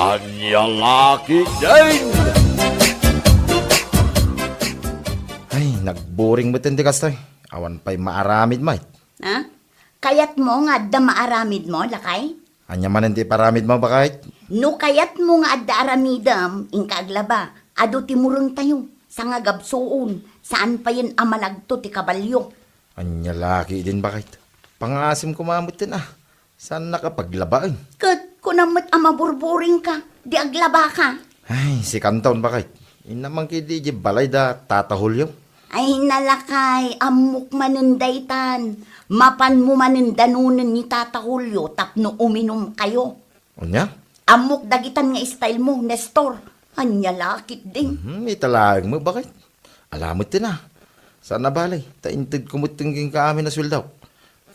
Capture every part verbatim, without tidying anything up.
Ania la ketdin? Ay, nagburing met ti kastoy. Awan pay maaramid met. Ha? Kayatmo nga adda maaramidmo, lakay? Ania manen ti iparamidmo, baket? No kayatmo nga adda aramidem, inka aglaba. Adu ti murengtayo, sangagabsuon, saan payen a malagto ti kabalio. Ania la ketdin, baket? Pangaasim koma metten a. Saannak a paglabaen. Ket kunam met a maburburingka, di aglabaka. Ay, sikanton, baket. Inna man ketdi idiay balay da Tata Julio. Ay, nalakay, ammok manen daytan. Mapanmo manen danonen ni Tata Julio tapno uminumkayo. Ania? Ammok dagitan nga style mo, Nestor. Ania la ketdin? Mhm, ita laeng met, baket. Ala metten a. Saan a bale, ta intedko metten kenka amin a sueldok.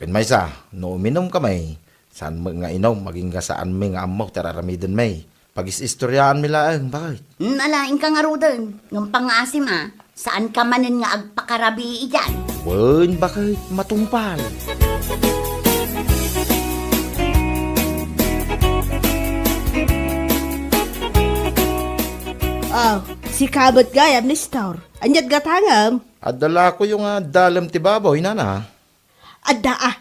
Ken maysa, no uminumkami, saan met nga inum, agingga saanmi nga ammo ti ar-aramidenmi. Pagis-istoriaanmi laeng, baket. Hmm, ala, inka ngaruden. Ngem pangaasim a, saanka manen nga agpakarabii idiay. Wen, baket, matungpal. Oh, sika met gayam, Nestor. Ania't gatangem? Adda lakoyo nga dalem ti baboy, nana. Adda a.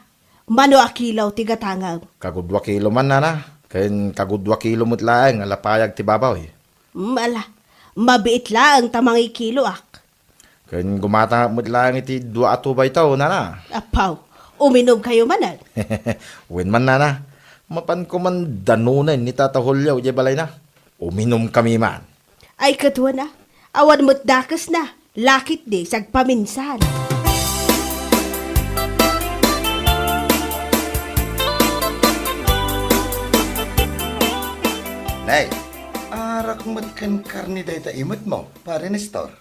Mano a kilo ti gatangem? Kagudua kilo man, nana. Ken kagudua kilo met laeng a lapayag ti baboy. Mm, ala. Mabiit laeng ta mangikiloak. Ken gumatangak met laeng iti dua a tubayto, nana. Apaw, uminumkayo manen? Wen man, nana. Mapanko man danonen ni Tata Julio idiay balayna. Uminumkami man. Ay, ket wen a, awan met dakesna, la ketdi sagpaminsan. Nay, arak met ken karne dayta imetmo, Pare Nestor.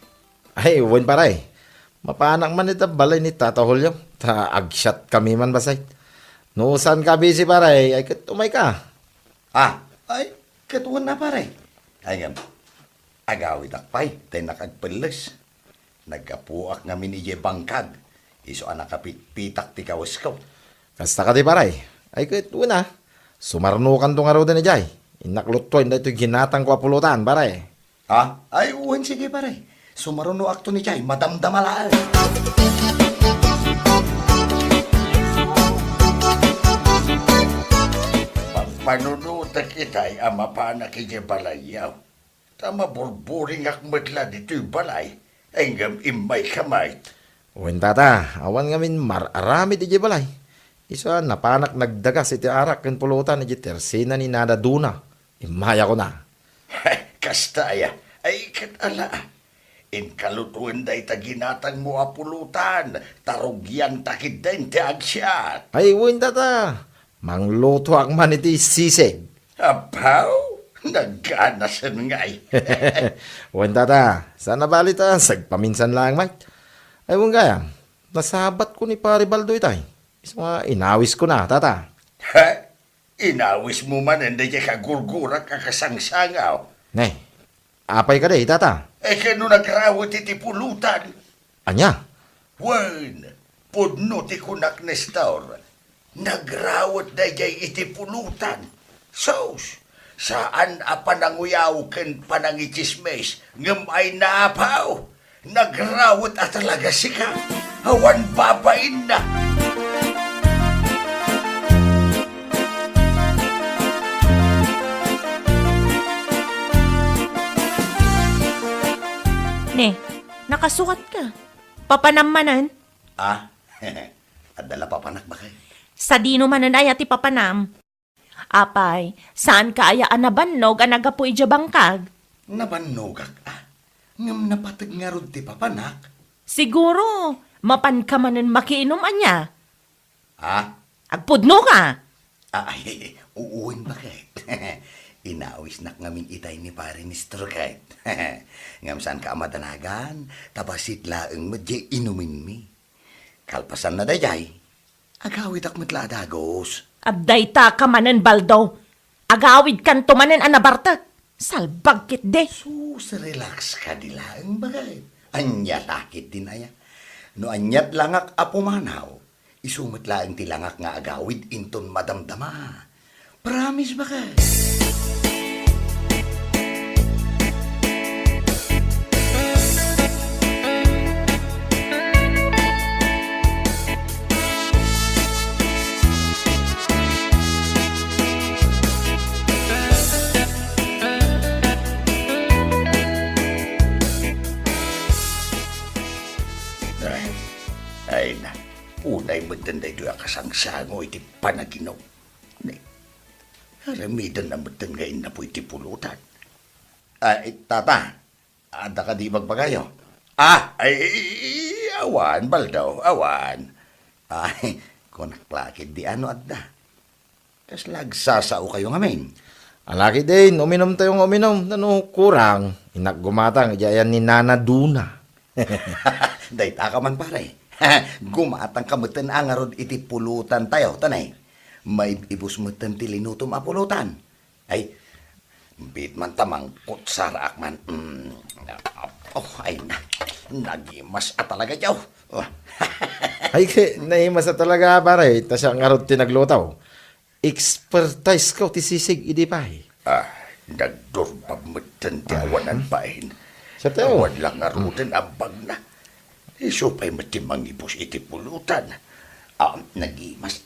Ay, wen, pare. Mapanak man ita balay ni Tata Julio, ta agsiatkami man bassit. No saanka a busy, pare, ay ket umayka. Ah, ay, ket wen a, pare. Ay ngem, agawidak pay, ta innak agpelles. Naggapuak ngamin idiay bangkag, isu a nakapitpitak ti kawesko. Kasta kadi, pare. Ay ket wen a, sumarnokanto ngaruden idiay. Innak luttuen daytoy ginatangko a pulutan, pare. Ha? Ay, wen, sige, pare. Sumarunoakton idiay, madamdama laeng. Pampanunotek itay a mapanak idiay balayyo. Ta maburburingak met la ditoy balay, ngem immayka met. Wen, tata, awan ngamin mar-aramid idiay balay. Isu a napanak nagdagas iti arak ken pulutan idiay tersina ni Nana Duna. Immayakon a. Kasta aya? Ay, ket ala. Inka lutoen dayta ginatangmo a pulutan, ta rugianta ketdin ti agsiat. Ay, wen, tata. Manglutoak man iti sisig. Apaw, nagganasen ngay. Wen, tata. Saan a bale ta sagpaminsan laeng met. Ay, wen gayam, nasabatko ni Pare Baldo itay. Isu nga inawisko na, tata. He? Inawismo manen daydiay kagurgurak a kasangsangaw. Ne, apay kadi, tata? E, ken no nagrawet iti pulutan? Ania? Wen, pudno ti kunak, Nestor. Nagrawet daydiay iti pulutan. Sus, saan a pananguyaw ken panangitsismis, ngem ay naapaw. Nagrawet a talaga sika. Awan babainna. Ne, nakasukatka. Papanam manen? Ah, adda la papanak, baket. Sadino manen aya ti papanam? Apay, saanka aya a nabannog a naggapu idiay bangkag? Nabannogak a. Ngem napateg ngarud ti papanak. Siguro, mapanka manen makiinum ania? Ha? Agpudnoka! Ay, wen, baket. Inawisnak ngamin itay ni Pare Nestor ket. Ngem saanka a madanagan, ta bassit laeng met diay inumenmi. Kalpasanna daydiay, agawidak met la a dagus. Adda itaka manen, Baldo. Agawidkanto manen a nabartek. Salbag ketdi. Sus, relax kadi laeng, baket. Ania la ketdin aya? No ania't langak a pumanaw, isu met laeng ti langak nga agawid inton madamdama. Promise, baket. Ten daytoy a kasangsango iti panaginum. Ni, aramidenna metten nga innapoy ti pulutan. Ay, tata, adda kadi ibagbagayo? Ah, ay, awan, Baldo, awan. Ay, kunak la ketdi no adda. Kasla agsasaokayo ngamin? Ala ketdin, uminumtayo nga uminum. Nano kurang, innak gumatang, idiay ayan ni Nana Duna. Dayta ka man, pare. Gumatang ka metten a ngarud iti pulutantayo, tanay. Maib-ibus metten ti linutom a pulutan. Ay, bit man ta mangkutsaraak man. Mm. Oh, ay na. Nagimas a talagatayo. Oh. Ay, ke, naimas a talaga, pare. Ta siak ngarud ti nagluto. Expertise ko ti sisig idi pay. Ah, nagdurbab metten ti awanan bain. Sa tao. Awan lang ngaruden a bagna. Isu pay met ti mangibus iti pulutan. Ah, nagimas.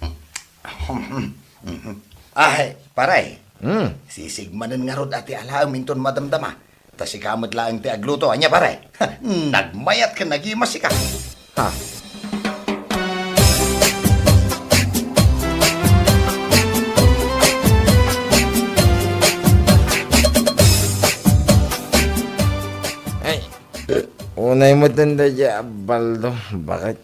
Ah, pare. Hmm. Sisig manen ngarud a ti alaem inton madamdama. Ta sika met laeng ti agluto. Ania, pare? Nagmayat ken nagimas sika. Ha? Ay, unay metten daydiay a Baldo. Bakit?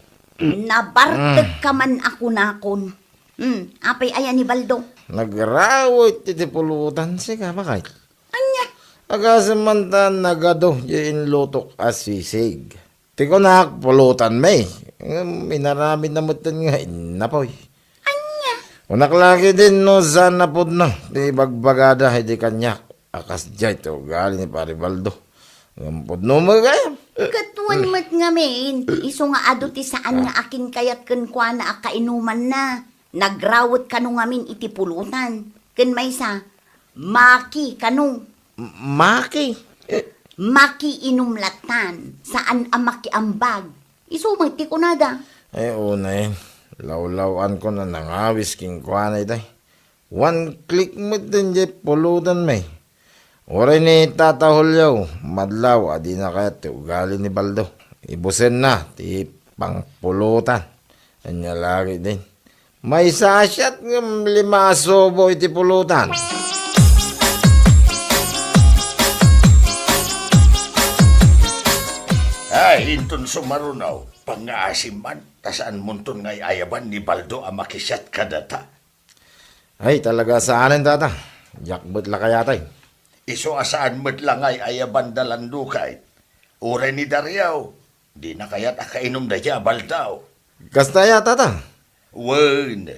Nabartek ka man a kunakon. Hmm, apay aya ni Baldo? Nagrawet iti pulutan sika, bakit? Ania? Agasem man ta nagadu diay inlutok a sisig. Ti kunak, pulutanmi. Ngem inaramidna metten nga innapoy. Ania? Kunak la ketdin no saan a pudno ti ibagbagada idi kaniak a kasdiay ti ugali ni Pare Baldo. Ngem pudno met gayam. Ket wen met ngamin, isu nga adu ti saan nga akinkayat kenkuana a kainumanna. Nagrawet kano ngamin iti pulutan. Ken maysa, maki kano. M-, maki? Makiinum lattan, saan a makiambag. Isu met ti kunada. Ay, unay, lawlaw-ankon a nangawis kenkuana itay. One click met diay pulutanmi. Uray ni Tata Julio, madlaw a dina kayat ti ugali ni Baldo. Ibusenna ti pangpulutan. Ania la ketdin. Maysa a siat ngem lima a subo iti pulutan. Ay, inton sumaruno, pangngaasim man, ta saanmonton nga ay-ayaban ni Baldo a makisiat kadata. Ay, talaga saanen, tata. Diak met la kayatay. Isu a saan met la nga ay-ayaban da Landukay. Uray ni Dario, dina kayat a kainom daydiay a Baldo. Kasta aya, tata? Wen,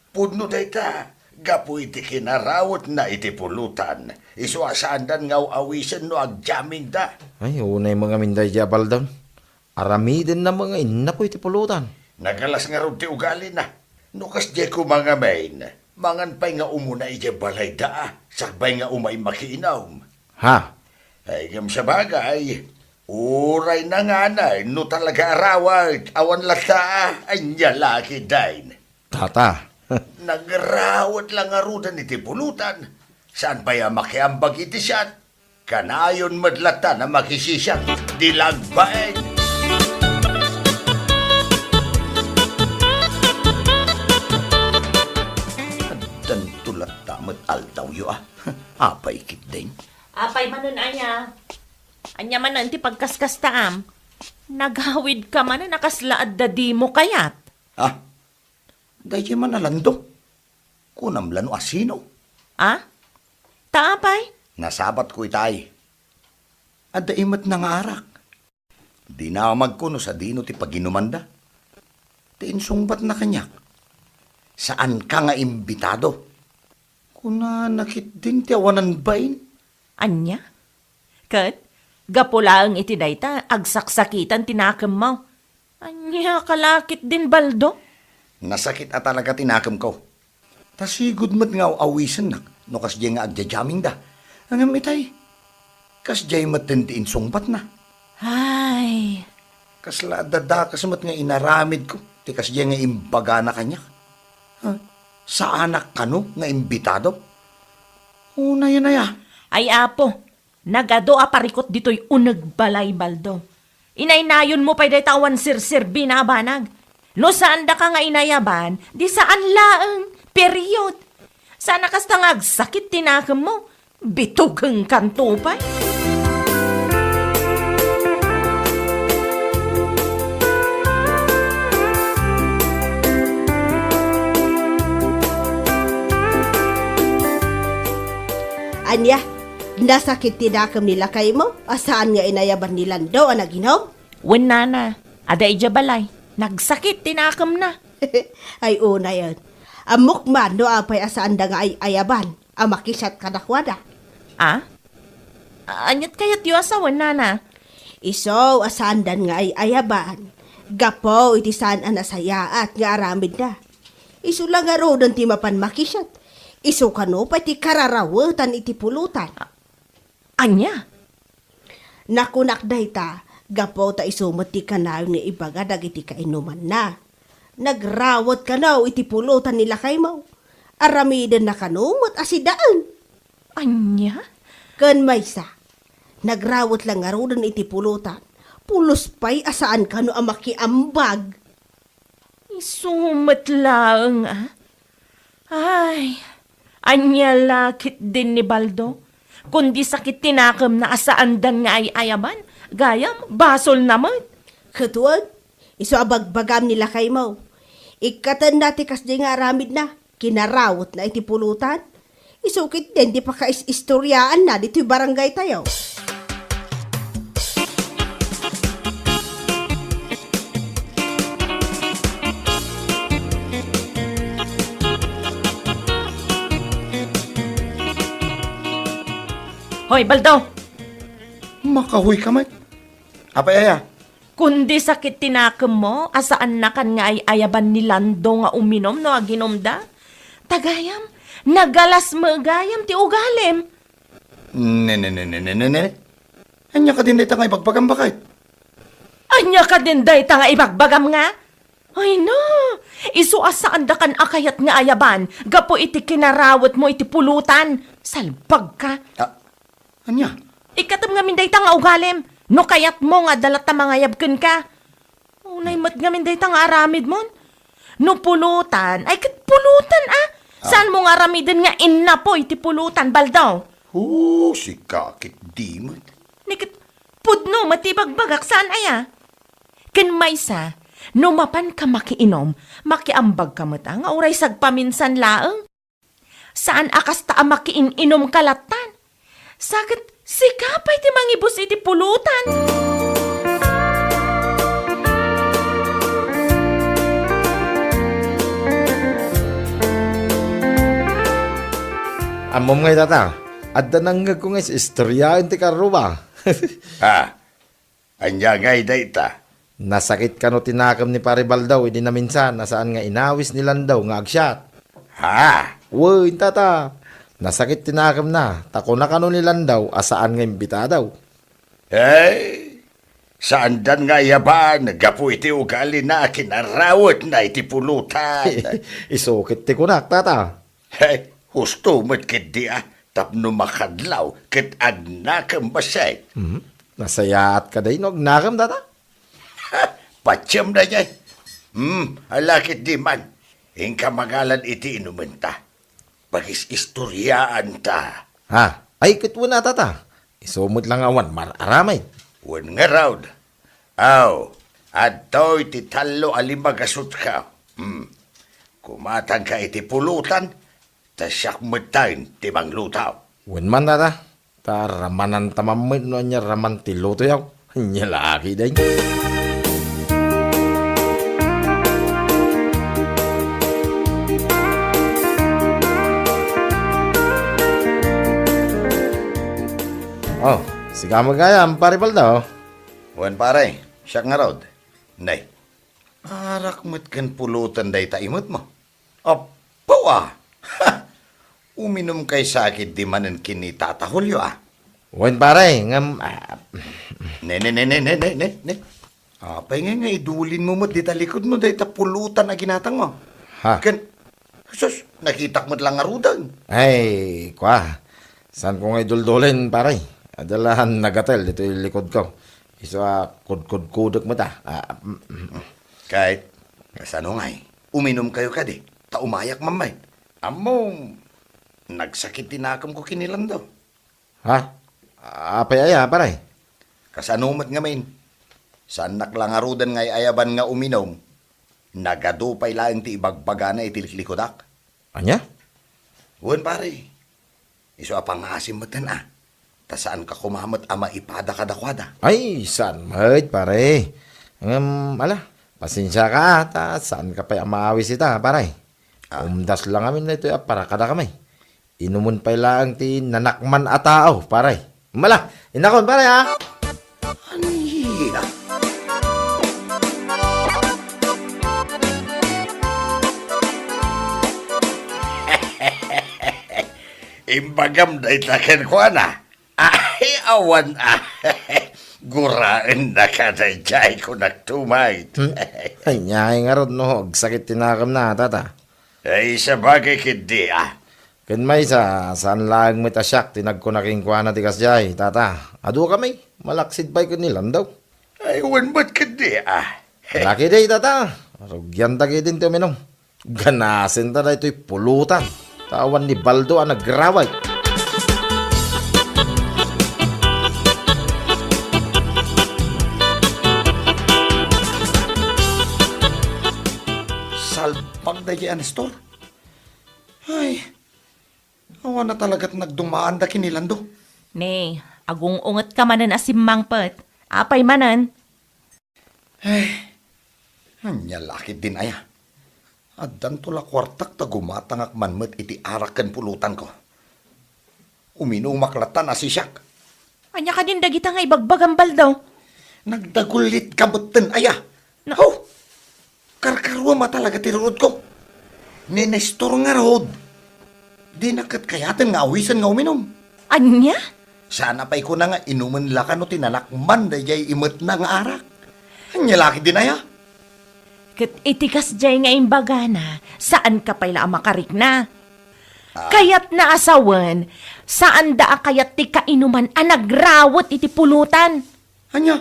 pudno dayta, gapu iti kinarawetna iti pulutan. Isu a saandan nga aw-awisen no agjammingda. Ay, unay met ngamin daydiay a Baldo. Aramidenna met nga innapoy ti pulutan. Nagalas ngarud ti ugalina. No kasdiay koma ngamin, mangan pay nga umuna idiay balayda, sakbay nga umay makiinum. Ha? Ay, ngem sabagay, uray nanganay, no talaga a rawet, awan latta, ania la ketdin. Tata. Nagrawet la ngaruden iti pulutan, saan pay a makiambag iti siat. Kanayon met latta a makisisiat, di la agbain. Addanto latta met aldawyo, a. Apay ketdin? Apay manen aya? Ania manen ti pagkaskastaam? Nagawid ka manen a kasla adda dimo kayat? Ah, daydiay man a Lando. Kunam la no asino? Ah? Ta apay? Nasabatko itay. Adda imet na nga arak. Dinamagko no sadino ti paginumanda. Ti insungbatna kaniak, saanka nga imbitado. Kunana ketdin ti awanan bain. Ania? Ket, gapu laeng iti dayta, agsaksakitan ti nakemmo. Ania ka la ketdin, Baldo? Nasakit a talaga ti nakemko. Ta sigud met nga aw-awisennak no kasdiay nga agjajammingda. Ngem itay, kasdiay metten ti insungbatna. Ay. Kasla adda dakes met nga inaramidko ti kasdiay nga imbagana kaniak. Ha? Saanak kano nga imbitado? Unayen aya? Ay, Apo, nagadu a parikut ditoy uneg balay, Baldo. Inaynayonmo pay dayta awan serserbina a banag. No saandaka nga inayaban, di saan laeng, period. Saan a kasta nga agsakit ti nakemmo, bitugengkanto pay. Ania, nasakit ti nakem ni lakaymo a saan nga inayaban ni Lando a naginom? Wen, nana, adda idiay balay. Nagsakit ti nakemna. Ay, unayen. Ammok man no apay a saanda nga ay-ayaban a makisiat kadakuada. Ah? Aniat kayatyo a sawen, nana? Isu a saandan nga ay-ayaban. Gapu iti saan a nasayaat nga aramidna. Isu la ngaruden ti mapan makisiat. Isu kano pay ti kararawetan iti pulutan. Ania? Nakunak dayta, gapu ta isu met ti kanayon nga ibaga dagiti kainumanna. Nagrawet kano iti pulutan ni lakaymo. Aramidenna kano met a sidaen. Ania? Ken maysa, nagrawet la ngaruden iti pulutan. Pulos pay a saan kano a makiambag. Isu met laeng, a? Ay, ania la ketdin ni Baldo? Kundi sakit ti nakemna a saandan nga ay-ayaban, gayam, basolna met. Ket wen, isu a bagbagam ni lakaymo. Ikkatenna ti kasdi nga aramidna, kinarawetna iti pulutan. Isu ketdin ti pakais-istoriaanna ditoy barangaytayo. Hoy, Baldo! Makahoy ka met. Apay aya? Kundi sakit ti nakemmo a saannakan nga ay-ayaban ni Lando nga uminom no aginumda. Ta gayam, nagalas met gayam ti ugalim. Ne, ne, ne, ne, ne, ne, ne. Ania kadin dayta nga ibagbagam, baket? Ania kadin dayta nga ibagbagam nga? Ay na, isu a saandakan a kayat nga ayaban gapu iti kinarawetmo iti pulutan. Salbagka. Ah, ania? Ikkatem ngamin dayta nga ugalim. No kayatmo nga adda latta mangayab kenka. Unay met ngamin dayta nga aramidmon. No pulutan, ay ket pulutan, a. Ah. Saanmo nga aramiden nga innapo iti pulutan, Baldo? Oh, sika ket di met. Ni ket pudno met ti ibagbagak, saan aya? Ken maysa, no mapanka makiinom, makiambagka met, a, nga uray sagpaminsan laeng. Saan a kasta a makiin-inumka lattan. Sa ket sika pay ti mangibus iti pulutan. Ammom ngay, tata, adda nangngegko nga is-istoryaen ti karruba. Ah, Ania ngay dayta? Nasakit kano ti nakem ni Pare Baldaw idi naminsan a saan nga inawis ni Landaw nga agsiat. Ha? Wen, tata. Nasakit ti nakemna, ta kuna kano ni Landaw a saan nga imbitadaw. Ay, saandan nga ayaban gapu iti ugalina a kinarawetna iti pulutan. Isu ket ti kunak, tata. Hey, husto met ketdi a, tapno makadlaw ket agnakem bassit. Hmm, nasayaat kadi no agnakem, tata? Patiem daydiay. Hmm, ala ketdi man. Inka mangalan iti inumenta. Pagis-istoryaanta. Ha? Ay, ket wen a, tata. Isu met la nga awan mar-aramid. Wen ngarud. Aw, adtoy ti tallo a limagasutko. Hmm. Kumatangka iti pulutan, ta siak metten ti mangluto. Wen man, tata, ta ramananta man met no ania raman ti lutoyo. Ania la ketdi. Oh, sika met gayam, Pare Baldaw. Wen, pare, siak ngarud. Nay, arak met ken pulutan dayta imetmo. Apo a! Ha! Uminumkay sa ketdi manen ken ni Tata Julio a. Wen, pare, ngem, ah, ne, ne, ne. Apay ngay nga idulinmo met dita likodmo dayta pulutan a ginatangmo? Ha? Ken, sus, nakitak met la ngaruden. Ay, kua. Saanko nga iduldulen, pare. Adda la nagatel ditoy likodko. Isu a kudkudkudek met a. Ah, mm, mm. Ket, Kasano ngay? Uminumkayo kadi, ta umayak man met. Ammom, nagsakit ti nakemko ken ni Lando. Ha? Apay aya, pare? Kasano met ngamin? Saannak la ngaruden nga ay-ayaban nga uminum. Nagadu pay laeng ti ibagbagana iti liklikudak. Ania? Wen, pare. Isu a pangasim metten a. Ta saanka koma met a maipada kadakuada. Ay, saan met, pare. Ngem, ala, pasensiaka a, ta saanka pay a maawis ita, pare. Ah. Umdas la ngamin daytoy a para kadakami. Inumen pay laeng ti nanakman a tao, pare. Mala, innakon, pare, ha? Ania? Imbagam dayta kenkuana. Ay, awan a. Guraennaka daydiay, kunak tumayt. Hmm? Ania ngarud no agsakit ti nakemna, tata? Ay, sabagay ketdi a. Ken maysa, saan laeng met a siak ti nagkuna kenkuana ti kasdiay, tata. Adu kami, malaksid pay ken ni Lando. Ay, wen met ketdi a. Lakidi, tata. Rugianta ketdin ti uminum. Ganasenta daytoy pulutan. Ta awan ni Baldo a nagraway. Salpag daydiay a Nestor. Ay, awan a talagat nagdumaanda ken ni Lando. Ne, agung-ungetka manen a simmangpet. Apay manen? Ay, ania la ketdin aya? Addanto la kuartak ta gumatangak man met iti arak ken pulutanko. Uminumak latta a sisiak. Ania kadin dagita nga ibagbagam, Baldo? Nagdagullitka metten aya? Na- Haw! Karkaruam a talaga ti ruodko. Ni Nestor ngarud, dina ket kayaten nga awisen nga uminum. Ania? Saan a pay kuna nga inumen la kano ti nanakman daydiay imetna nga arak. Ania la ketdin aya? Ket iti kasdiay nga imbagana, saanka pay la a makarikna. Ah. Kayatna a sawen, saanda a kayat ti kainuman a nagrawet iti pulutan. Ania?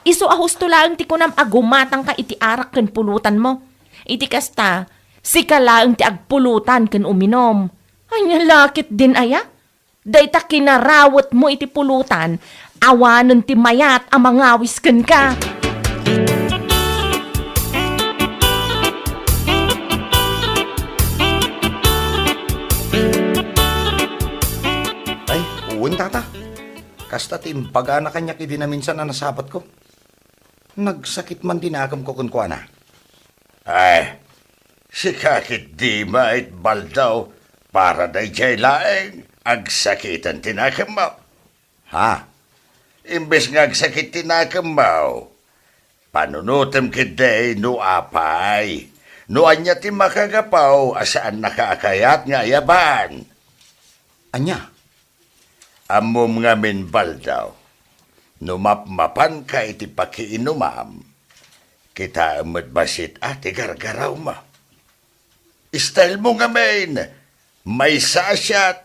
Isu a husto laeng ti kunam a gumatangka iti arak ken pulutanmo. Iti kasta, sika laeng ti agpulutan ken uminum. Ania la ketdin aya? Dayta kinarawetmo iti pulutan, awanen ti mayat a mangawis kenka. Ay, wen, tata. Kasta ti imbagana kaniak idi naminsan a nasabatko. Nagsakit man ti nakemko kenkuana. Ay, sika ketdi met, Baldo, para daydiay laeng agsakiten ti nakemmo. Ha? Imbes nga agsakit ti nakemmo, panunotem ketdi no apay, no ania ti makagapu a saannaka a kayat nga ayaban. Ania? Ammom ngamin, Baldo, no mapmapanka iti pakiinumam, kitaem met bassit a ti gargarawmo. Stylemo ngamin, maysa a shot,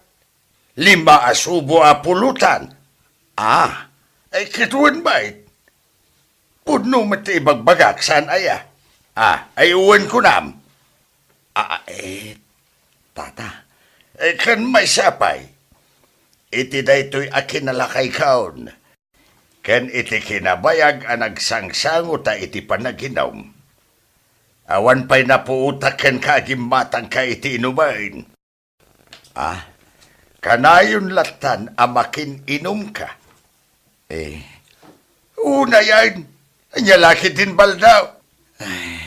lima a subo a pulutan. Ah, ay, ket wen met. Pudno met ti ibagbagak, saan aya? Ah, ay, wen kunam. Ah, eh, tata. Eh, ken maysa pay, iti daytoy a kinalakaykon, ken iti kinabayag a nagsangsango ta iti panaginum, awan pay napuotak kenka a gimmatangka iti inumen. Ah, kanayon lattan a makin-inumka. Eh, unayen, ania la ketdin, Baldo? Ay,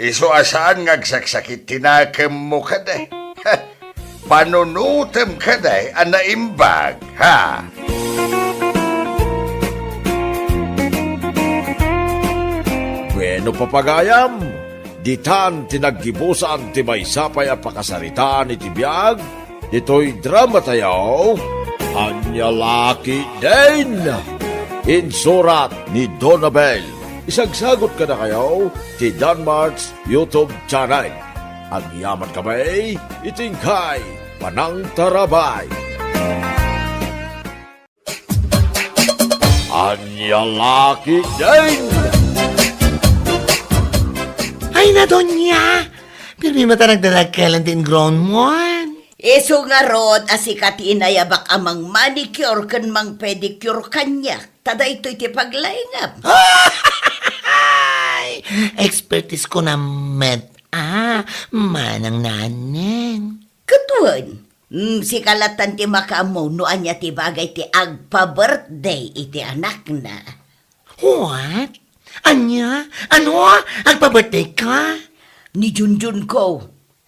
isu a saan nga agsaksakit ti nakemmo kadi. Panunotem kadi a naimbag, ha? Bueno, papagayam, ditan ti naggibusan ti maysa pay a pakasaritaan iti biag ditoy dramatayo, Ania La Ketdin! Insurat ni Donabel. Isagsagot kadakayo ti Danmart's YouTube channel. Agyamankami iti inkay panangtarabay. Ania La Ketdin! Ina Doña, pirmi met a nagdadakkel ti ingrown mo. Isu ngarud a sika ti inayabak a mang-manicure ken mang-pedicure kaniak. Ta daytoy ti paglaingam. Ay, expertise ko na met. Ah, manang naneng. Ket wen, mm, sika lattan ti makaammo no ania ti bagay ti agpa-birthday iti anakna. What? Ania? Ano? Agpa-birthday ka? Ni Junjun ko.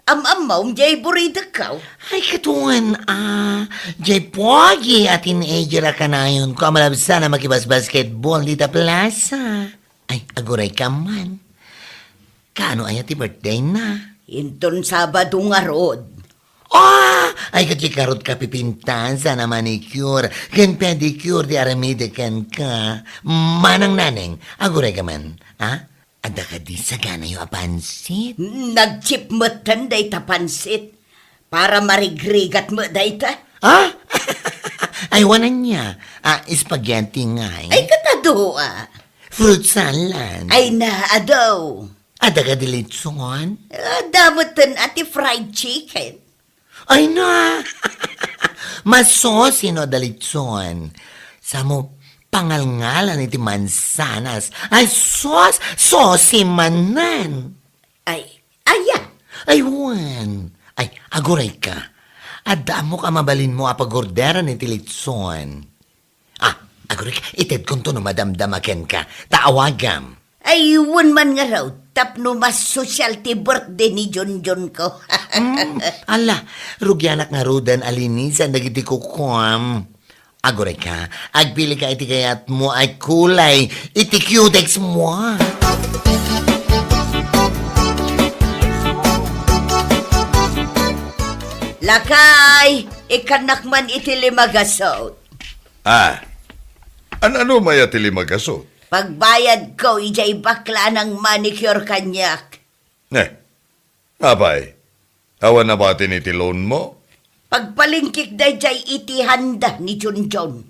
Am-ammom, jay buridekko. Ay, ket wen, ah, jay pogi a teenager a kanayonko a malabsan a makibasbasketball dita plaza. Ay, aguray ka man. Kaano aya ti birthday na? Inton Sabado ngarud. Ah! Ay, ket ti karot ka pipintasan a manicure ken pedicure ti aramide kenka. Manang naneng, aguray ka man, ha? Adda kadi saganayo a pansit? Nagchip metten dayta pansit. Para marigrigat met dayta. Ha? Ay, wen ania? Ah, spaghetti ngay? Ay, ket adu, ah. Fruit salad? Ay, na, adu. Adda kadi litson? Adda metten a ti fried chicken. Ay na! Masosi no adda litson. Samo pangalngalan iti mansanas. Ay sus! Sosi manen! Ay, aya? Ay wen. Ay, aguray ka. Adda ammok a mabalinmo a pagorderan iti litson. Ah, aguray ka, itedkonto no madamdama kenka. Ta awagam. Ay, wen man ngarud, tapno mas sosyal ti birthday ni Junjun ko. Hmm, ala, rugianak ngaruden a linisan dagiti kukuam. Aguray ka, agpili ka iti kayatmo a kulay iti cutex mo. Lakay, ikkannak man iti limagasot. Ah, an-ano maya ti limagasot? Pagbayadko idiay bakla a nang-manicure kaniak. Eh, apay, awan nabatin iti loan mo? Pagpalingkik daydiay iti handa ni Junjun.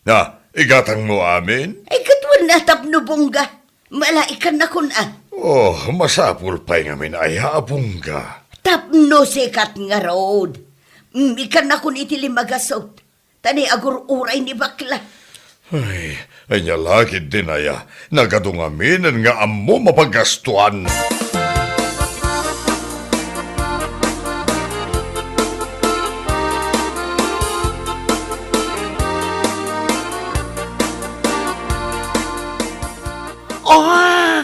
Ah, igatangmo amin? Ay, ket wen a tapno bongga. Malaikannakon a. Oh, masapul pay ngamin aya a bongga. Tapno sikat ngarud. Mm, ikannakon iti limagasot. Ta ni agur-uray ni bakla. Ay, ania la ketdin aya, nagadu ngaminen nga ammom a paggastuan. Oh,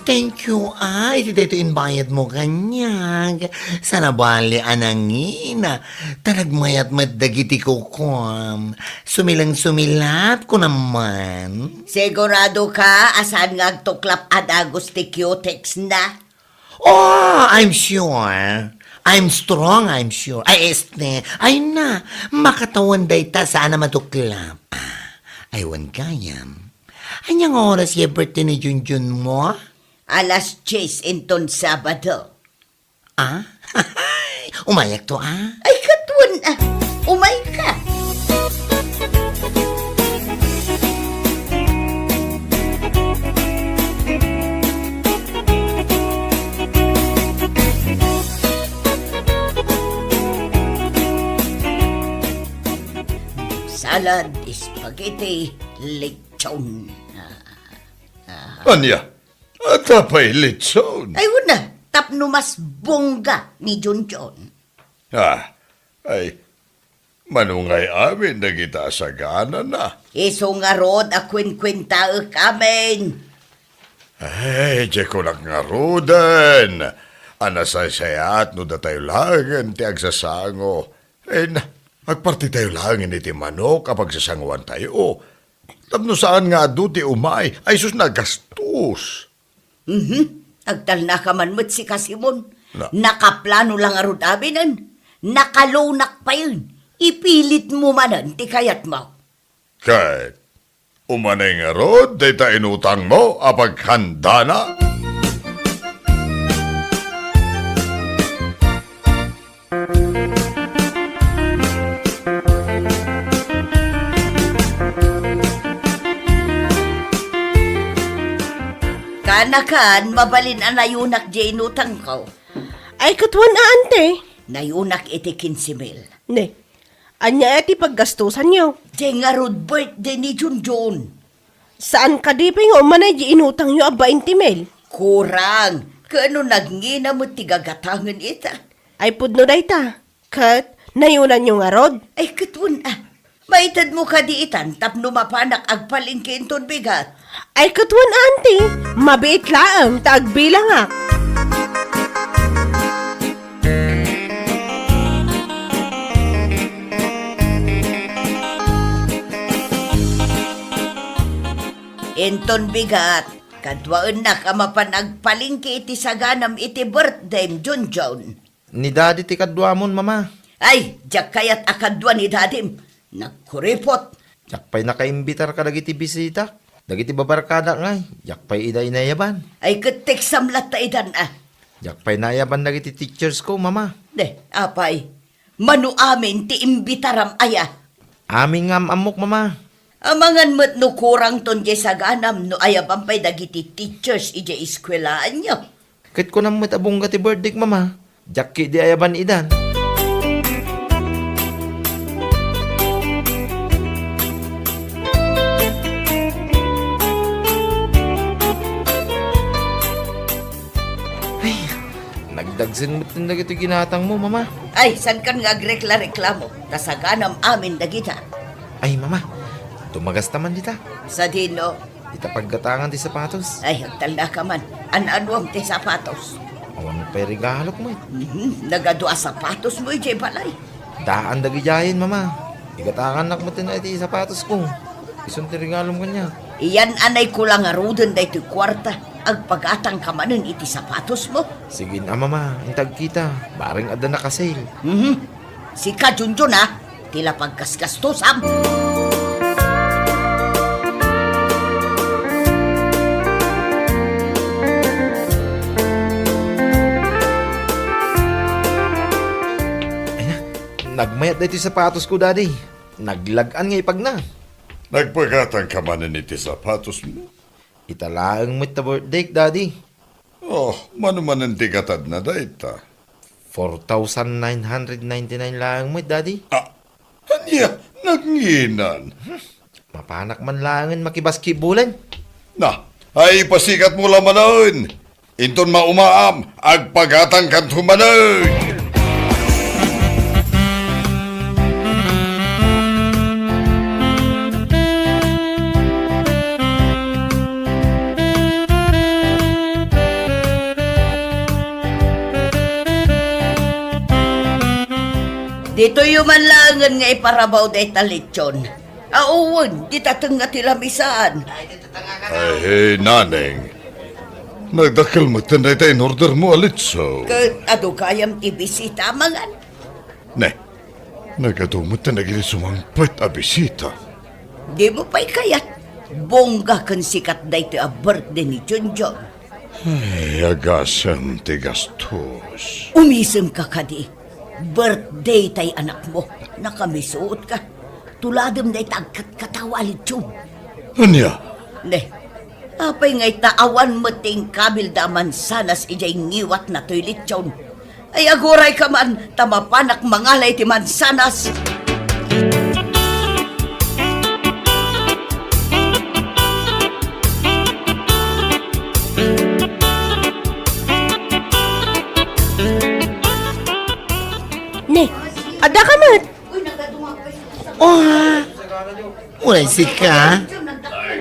thank you, ah, iti daytoy imbayadmo kaniak. Sana bali a nangina. Ta nagmayat met dagiti kukuam. Sumileng-sumilap ko naman. Sigurado ka a saan nga agtuklap a dagus ti cutex na? Oh, I'm sure. I'm strong, I'm sure. Ay, este, ay na, makatawan dayta saan a matuklap. Ah, ay, wen gayam. Ania nga oras ya birthday ni Junjun mo? Alas dies inton Sabado. Ah? Umayakto, ah? Ay, ket wen, ah. Umayka. Salad, spaghetti, lechon. Ah, ah. Ania? Adda pay litson? Ay, wen a, tapno mas bongga ni Junjun. Ah, ay, mano ngay amin dagita a saganana? Isu ngarud a kuenkuentaek amin. Ay, diay kunak ngaruden a nasaysayaat no datayo laengen ti agsasango. Ay na, agpartitayo laengen iti manok a pagsasangoantayo. Tapno saan nga adu ti umay, ay sus, nagastos. Mhm. Agtalnaka man met sika, Simon. Na- Nakaplano la ngarud aminen. Nakalunak payen. Ipilitmo manen ti kayatmo. Ket, umanay ngarud dayta inutangmo a paghandana? Anakan, mabalin a nayunak diay inutangko. Ay, ket wen a, ante. Nayunak iti kinse mil. Ne, ania ti paggastosanyo? Diay ngarud birthday ni Junjun. Saan kadi pay nga umanay diay inutangyo a bainte mil? Kurang. Ket no nagngina met ti gagatangen ita. Ay, pudno dayta. Ket nayunanyo ngarud? Ay, ket wen a. Maitedmo kadi itan tapno mapanak agpalengke inton bigat? Ay, ket wen a, anti. Mabiit laeng ta agbilangak. Inton bigat, kaduaennak a mapan agpalengke iti saganam iti birthdayem, Junjun. Ni Daddy ti kaduamon, Mama. Ay, diak kayat a kadua ni Dadim. Nagkuripot. Diak pay nakaimbitar kadagiti bisita. Dagiti babarkadak ngay, diak pay ida inayaban. Ay, ket teksam latta idan a. Diak pay naayaban dagiti teachers ko, Mama. De, apay. Mano amin ti imbitaram aya? Amin nga am-ammok, Mama. Amangan met no kurangton diay saganam no ayaban pay dagiti teachers idiay eskuelaanyo. Ket kunam met a bungga ti birthdayk, Mama. Diak ketdi ayaban idan. Ay, nagdagsen met dagiti ginatangmo, Mama. Ay, saankan nga agrekla-reklamo, ta saganam amin dagita. Ay, Mama, tumagasta man dita. Sadino? Ita paggatangan ti sapatos. Ay, agtalnaka man. An-anuam ti sapatos? Awan pay regalok met. Mhm, nagadu a sapatosmo idiay balay. Daan dagidiayen, Mama. Igatangannak met iti sapatosko. Isun ti regalom kaniak. Iyan-anayko la ngaruden daytoy kuarta. Agpagatangka manen iti sapatosmo. Sige a, Mama. Inta agkita. Bareng adda naka-sale. Mhm. Sika, Junjun, a, ti la paggasgastosam. Ay na, nagmayat daytoy sapatosko, Daddy. Naglag-an nga ipagna. Nagpagatangka manen iti sapatosmo? Ita laeng met ta birthdayk, Daddy. Oh, mano manen ti gatadna dayta? Four thousand nine hundred ninety-nine laeng met, Daddy. Ah, ania, nagnginan? Mapanak man laengen makibasketballen. Na, ay, ipasikatmo la manen. Inton maumaam, agpagatangkanto manen. Ditoyyo man laengen nga iparabaw dayta litson. Awan, dita tengnga ti lamisaan. Ay, Naneng. Nagdakkel metten dayta in-ordermo a litson. Ket adu gayam ti bisita a mangan. Ne, nagadu metten dagiti sumangpet a bisita. Dimo pay kayat? Bongga ken sikat daytoy a birthday ni Junjun. Ay, agasem ti gastos. Umisemka kadi. Birthday tay anakmo. Nakamisuotka. Tuladem dayta agkatkatawa a litson. Ania? Ne, apay nga ita awan met ti inkabilda a mansanas idiay ngiwatna toy litson? Ay, agurayka man, ta mapanak mangala iti mansanas. Ne, adda ka met? Oh, uray sika?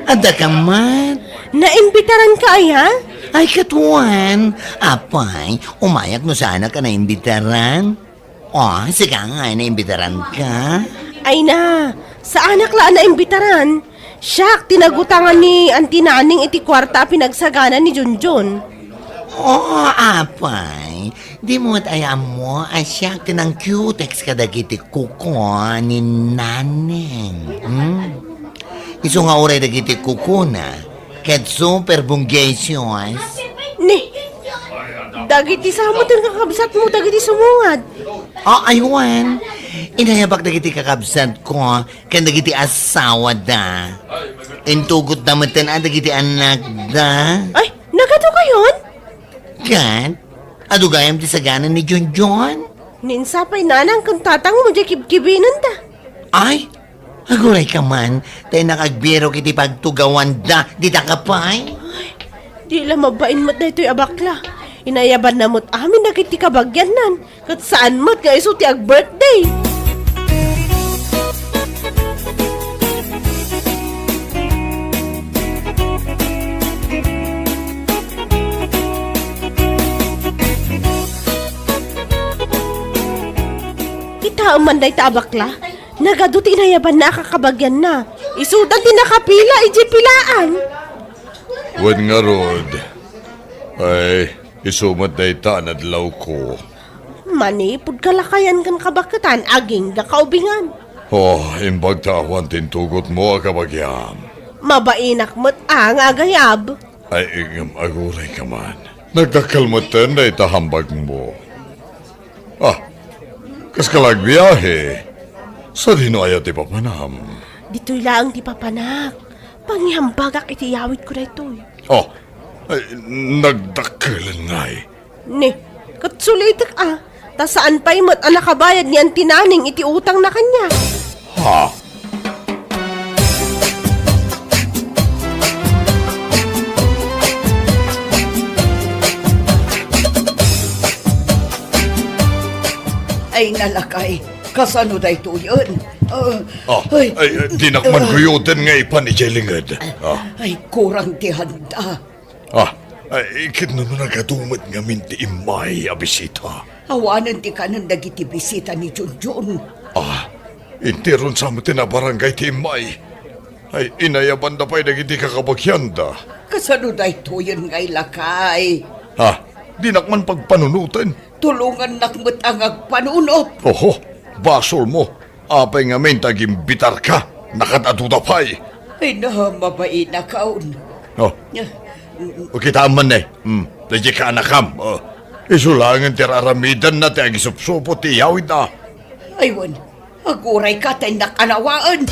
Adda ka met? Naimbitaran ka aya? Ay, katuan. Apay, umayak no saanak a naimbitaran. Oh, sika nga, naimbitaran ka? Ay na, saanak la a naimbitaran. Siak ti nagutangan ni Auntie Naneng iti kuarta a pinagsagana ni Junjun. Oh, apay, dimo met aya ammo a siak ti nangkiutex kadagiti kuko ni Naneng. Hmm? Isu nga uray dagiti kukona, ket super bonggacious. Ni, dagiti sa met nga kakabsatmo dagiti sumungad. Ah, aywan. Inayabak dagiti kakabsatko ken dagiti asawada. Intugotda metten a dagiti anakda. Ay, naka Ket, adu gayam ti sagana ni Junjun? Ni insa pay nanang ken tatangmo diay kibkibinenda? Ay, aguray ka man, ta innak agbirok iti pagtugawanda, dita ka pay? Ay, di la mabain met daytoy a bakla. Inayabanna met amin dagiti kabagiannan. Ket saan met nga isu ti ag-birthday. Kitaem man dayta a bakla, nagadu ti inayabanna a kakabagianna. Isudan ti nakapila idiay pilaan. Wen ngarud, ay, isu met dayta a nadlawko. Manipud kalakayan ken kabaketan, agingga kaubingan. Oh, imbag ta awan ti intugotmo a kabagiam. Mabainak met a nga agayab. Ay, ngem aguray ka man. Nagdakkel metten dayta hambagmo. Ah, kas ka la agbiahe? Sadino aya ti papanam? Ditoy laeng ti papanak. Pangihambagak iti yawidko daytoy. Oh, ay, nagdakkelen ngay. Ni, ket sulitek a, ta saan pay met a nakabayad ni Auntie Naning iti utangna kaniak. Ha? Ay, nalakay. Kasano daytoyen? Ah, Ah, ay, ay, dinak man ah, guyoden nga ipan idiay linged. Ah. Ay, kurang ti handa. Ah, ay, ket no nagadu met ngamin ti immay a bisita? Awanen ti kanen dagiti bisita ni Junjun. Ah, interon sa met ti nabarangay ti immay. Ay, inayabanda pay dagiti kakabagianda. Kasano daytoyen ngay, lakay? Ha? Dinak man pagpanunoten. Tulongannak met a nga agpanunot. Oho, basolmo. Apay ngamin ta agimbitarka? Nakaad-aduda pay. Ay na, mabainakon. Oh. Ah, O, kitaem man, ne. Hmm, daydiay kaanakam. Oh. Isu laengen ti ar-aramidenna ti agisupsupot ti iyawidna. Ay, wen, agurayka ta innak anawaen.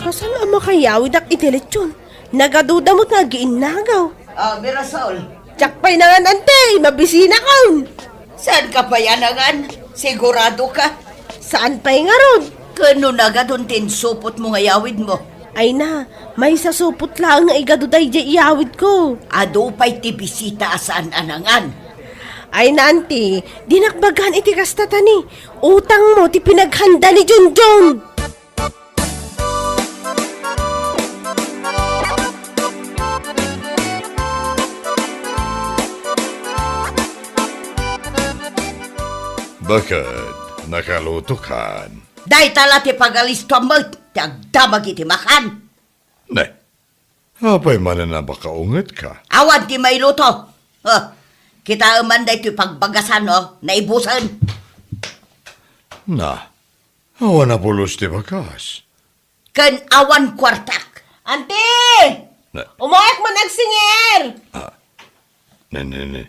Kasano a makayawidak iti lechon? Nagaduda met nga agiinnagaw. Ah, Mirasol. Diak pay nangan, anti, mabisinakon. Saan ka pay a nangan? Sigurado ka? Saan pay ngarud? Ken no nagadun ti insupotmo nga yawidmo? Ay na, maisasupot laeng nga igadu daydiay iyawidko. Adu pay ti bisita a saan a nangan. Ay na, anti, dinak bagaan iti kasta, ta ni, utangmo ti pinaghanda ni Junjun. Baket, nakalutokan? Dayta la ti pagalistoam met ti agdamag iti makan. Ne, apay manen a makaungetka? Awan ti mailuto. Oh, kitaem man daytoy pagbagasan, oh, naibusen. Na, awan a pulos ti bagas. Ken awan kuartak. Anti! Na- Umayek man agsingir! Ah, ne, ne, ne.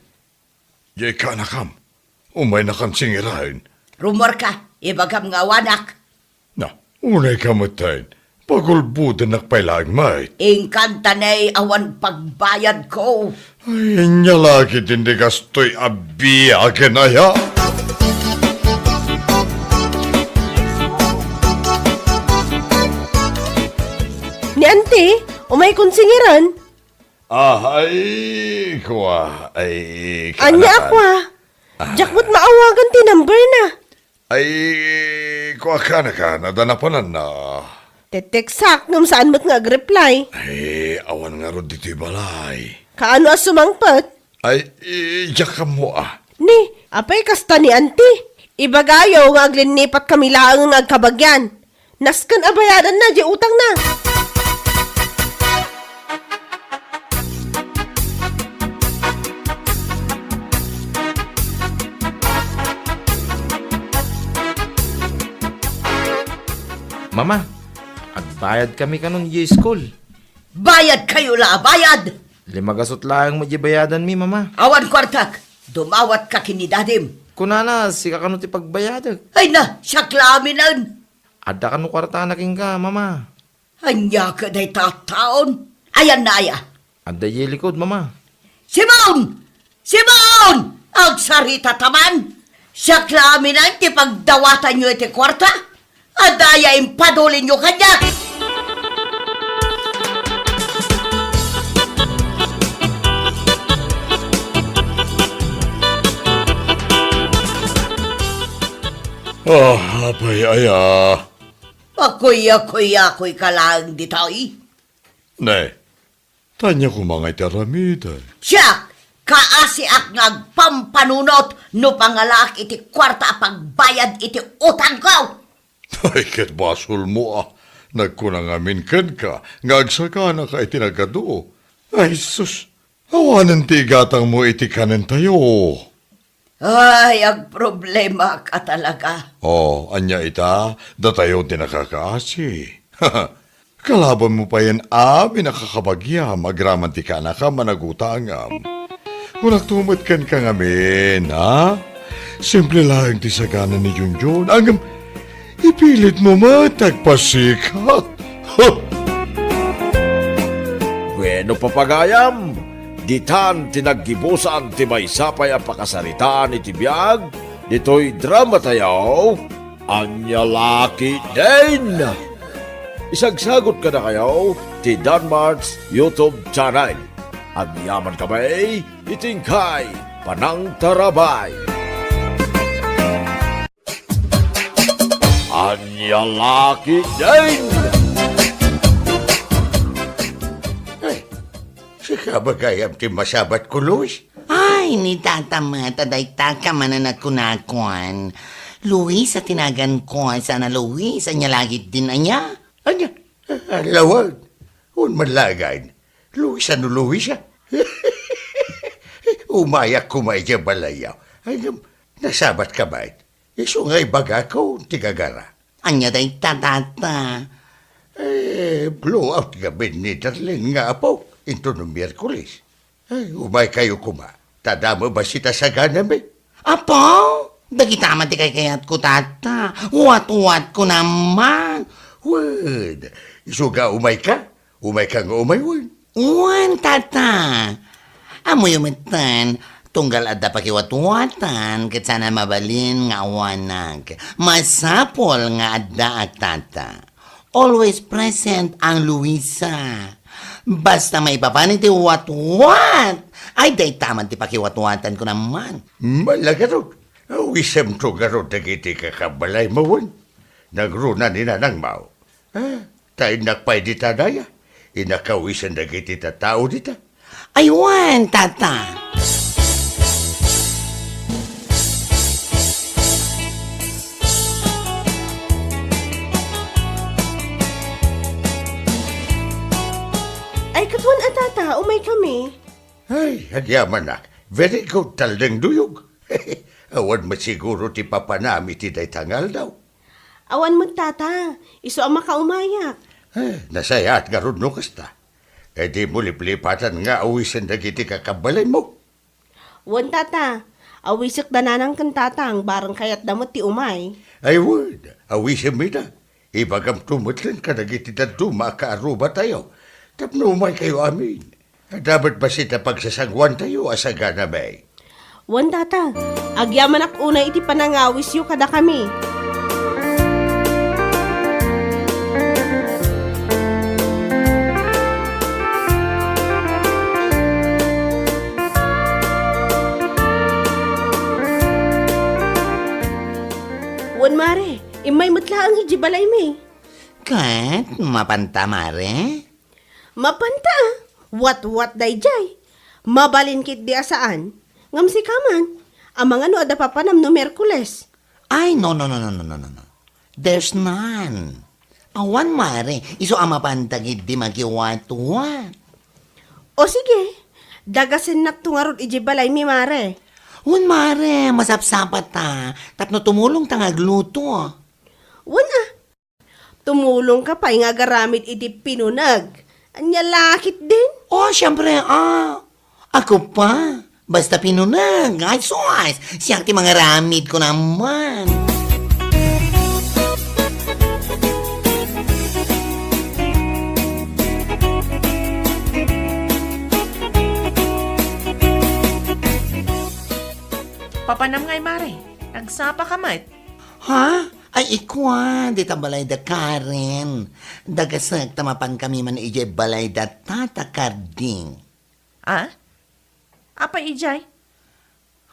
Diay kaanakam. Umaynakan singiraen. Rummuarka, ibagam nga awanak. Na, unayka metten. Pagulbodennak pay laeng met. Inkanta ne awan pagbayadko. Ay, ania la ketdin ti kastoy a biagen aya? Ni Anti, umaykon singiran. Ah, ay, kua, ay, ania a kua? Ah. Diak met maawagan ti number na. Ay, kua, kanakan, adda napananna. Teteksak, ngem saan met nga agreply. Ay, awan ngarud ditoy balay. Kaano a sumangpet? Ay, i-, diak ammo a. Ni, apay kasta ni Anti? Ibagayo nga aglinnipat kami laeng nga agkabagian. Nasken a bayadanna diay utangna. Mama, agbayad kami kanon diay school. Bayad kayo la a bayad! Lima gasut laeng met diay bayadanmi, Mama. Awan kuartak. Dumawatka ken ni Dadim. Kunana, sika kano ti pagbayadek. Ay na, siak la aminen. Adda kano kuartana kenka, Mama? Ania kadi dayta a taon? Ayanna aya? Adda idiay likod, Mama. Simon! Simon! Agsarita ta man! Siak la aminen ti pagdawatanyo iti kuarta? Adda aya impadulinyo kaniak? Ah, apay aya? Akuyakuyakoyka laeng ditoy. Ne, ta ania koma nga iti aramidek? Siak, kaasiak nga agpampanunot no pangalaak iti kuarta a pagbayad iti utangko. Ay, ket basolmo a nagkuna ngamin kenka nga agsaganaka iti nagadu. Ay, sus, awanen ti igatangmo iti kanentayo. Ay, agproblemaak a talaga. Oh, ania ita? Datayo ti nakakaasi. Kalabanmo payen amin a kakabagiam agraman ti kaanakam a nagutangam. Kunakto met kenka ngamin, ha? Simple laeng ti sagana ni Junjun. Ngem ipilitmo met agpasikat. Bueno, papagayam, ditan ti naggibusan ti maysa pay a pakasaritaan iti biag ditoy dramatayo, Ania La Ketdin! Isagsagut kadakayo ti Danmart's YouTube channel. Agyamankami iti inkay panangtarabay. Ania La Ketdin! Ay, sika bagayam ti masabatko, Luis? Ay, ni Tata met, a dayta ka manen a kunakuan. Luis a ti naganko, saan a Luis, ania la ketdin aya? Ania? Ah, lawen. Wen man laeng. Luis a no Luis a. Umayak koma idiay balayyo. Ay, ngem, nasabatka met. Isu nga ibagakon ti gagara. Ania dayta, Tata? Eh, blow out ngamin ni Darlene nga apok intono Miyerkules. Ay, umaykayo koma. Ta adda met bassit a saganami. Apo, dagita met ti kaykayatko, Tata. Watwatko naman. Wen, isu nga umayka, umayka nga umay wen. Wen, Tata. Ammoyo metten, tunggal adda pakiwatwatan, ket saan a mabalin nga awanak. Masapul nga addaak, Tata. Always present ang Luisa. Basta maipapan iti watwat, ay dayta met ti pakiwatwatanko naman. Mala garud, awisemto garud dagiti kakabbalaymo wen. Nagruna ni nanangmo. Ah, ta innak pay dita daya. Innak awisen dagiti tattao dita. Ay wen, Tata. Ay, ket wen a, Tata, umaykami. Ay, agyamanak. Very good, Taldeng Duyog. Awan met siguro ti papanam iti dayta nga aldaw. Awan met, Tata. Isu a makaumayak. Eh, nasayaat ngarud no kasta. Eh, dimo liplipatan nga awisen dagiti kakabbalaymo. Wen, Tata. Awisek da nanang ken tatang, bareng kayatda met ti umay. Ay, wen, awisemmi da. Ibagamto met laeng kadagiti dadduma a kaarrubatayo tapno umaykayo amin. Adda met bassit a pagsasangoantayo a saganami. Wen, Tata, agyamanak unay iti panangawisyo kadakami. Wen, Mare, immay met laeng idiay balaymi. Ket, mapanta, Mare? Mapanta, a. Watwat daydiay. Mabalin ketdi a saan. Ngem sika man, amangan no adda papanam no Miyerkules. Ay, no, no, no. There's none. Awan, Mare. Isu a mapanta ketdi makiwatwat. O sige, dagasennakto ngarud idiay balaymi, Mare. Wen, Mare, masapsapata. Tapno tumulongta nga agluto. Wen, a. Tumulongka pay nga agaramid iti pinuneg. Ania la ketdin? Oh, siempre, a. Ako pa. Basta pinuneg, ay sus! Siak ti mangaramid ko naman. Papanam ngay, Mare? Nagsapa ka met? Ha? Ay, ikua, dita balay da Karen. Dagasek ta mapan kami man idiay balay da Tata Carding. Ah? Apay idiay?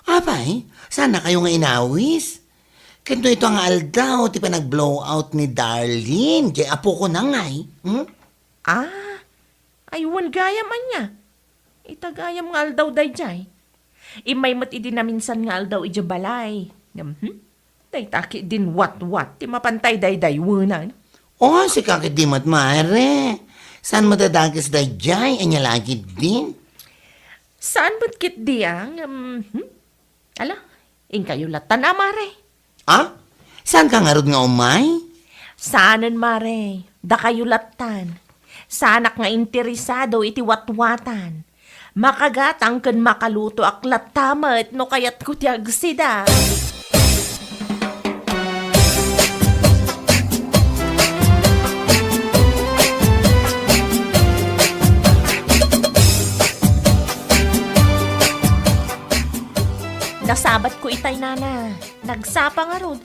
Apay, saan na kayo nga inawis? Ket no ito nga aldaw ti panag-blow out ni Darlene, diay apoko na ngay. Hmm? Ah, ay wen gayam ania. Ita gayam nga aldaw daydiay. Immay met idi naminsan nga aldaw idiay balay. Ngem, hmm? Dayta ketdin watwat ti mapantay daydaywenan. Oh, sika ketdi met, Mare. Saan met a dakes daydiay? Ania la ketdin? Saan met ketdi a, ngem, hmm? Ala, inkayo lattan a, Mare. Ah? Saan ka ngarud nga umay? Saanen, Mare. Dakayo lattan. Saanak nga interesado iti watwatan. Makagatang ken makalutoak latta met no kayatko ti agsida. Nasabatko itay, nana. Nagsapa ngarud.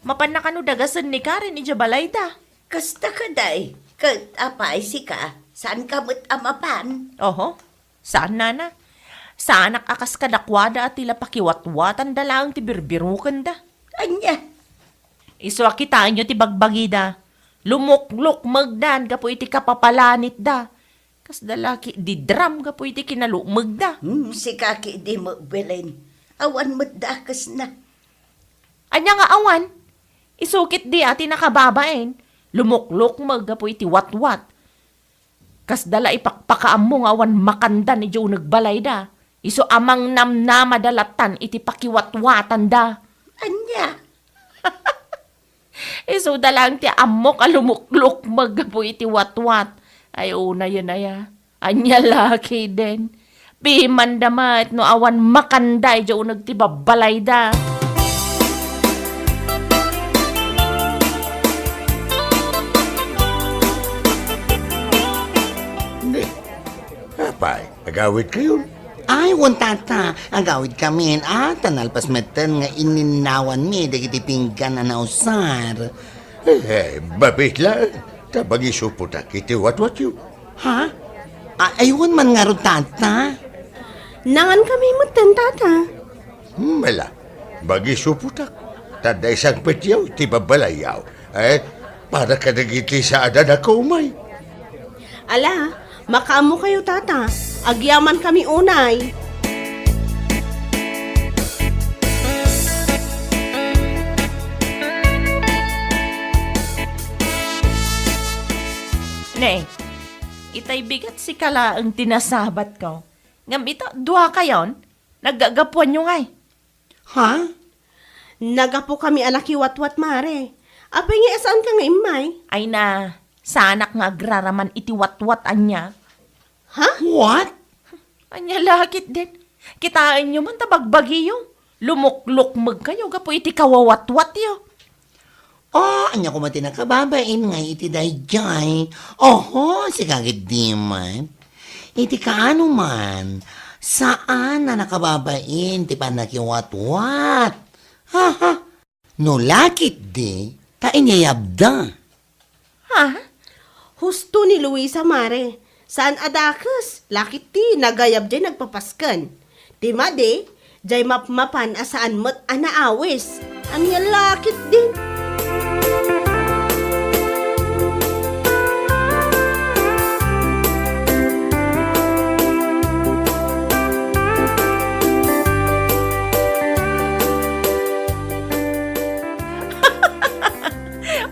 Mapanna kano dagasen ni Karen idiay balayda. Kasta kadi, ket apay sika, saanka met a mapan? Oho, saan, nana. Saanak a kas kadakuada a ti la pakiwatwatanda laeng ti birbirokenda. Ania? Isu a kitaenyo ti bagbagida. Lumuklukmegdan gapu iti kapapalanitda. Kasda la ketdi drum gapu iti kinalukmegda. Hmm, sika ketdi met, Belen. Awan met dakesna. Ania nga awan? Isu ketdi a ti nakababain, lumuklukmeg gapu iti watwat. Kasda la ipakpakaammo nga awan makandan idiay uneg balayda. Isu a mangnamnamada lattan iti pakiwatwatanda. Ania? Isuda laeng ti ammok a lumuklukmeg gapu iti watwat. Ay, unayen aya. Ania la ketdin? Pimanda met no awan makanda idiay uneg ti babbalayda. Apay, agawidkayon? Ay, wen, tata, agawidkamin, a, ta nalpas metten nga inninnawanmi dagiti pinggan a nausar. Eh, babit laeng, ta bagisuputak iti watwatyo. Ha? A-, ay, wen man ngarud, tata? Nangankami metten, tata. Hmm, ala, bagisuputak, ta adda isangpetyo iti babbalayyo. Eh, para kadagiti saan a nakaumay. Ala, makaammokayo, tata. Agyamankami unay. Ne, itay bigat sika laeng ti nasabatko. Ngem ita, duakayon, naggagapuanyo ngay. Ha? Nagapokami a nakiwatwat, Mare. Apay ngay a saanka nga immay? Ay na, saanak nga agraraman iti watwat ania. Ha? What? Ania la ketdin? Kitaenyo man ta bagbagiyo. Lumuklukmegkayo gapu iti kawawatwatyo. Oh, ania koma ti nakababain ngay iti daydiay? Oho, sika ketdi met. Iti kaano man, saan a nakababain ti pannakiwatwat. Ha, ha. No la ketdi, ta inyayabda. Ha? Husto ni Luisa, Mare. Saan a dakes, la ketdi nagayab diay nagpapasken. Ti madi, diay mapmapan a saan met a naawis. Ania la ketdin?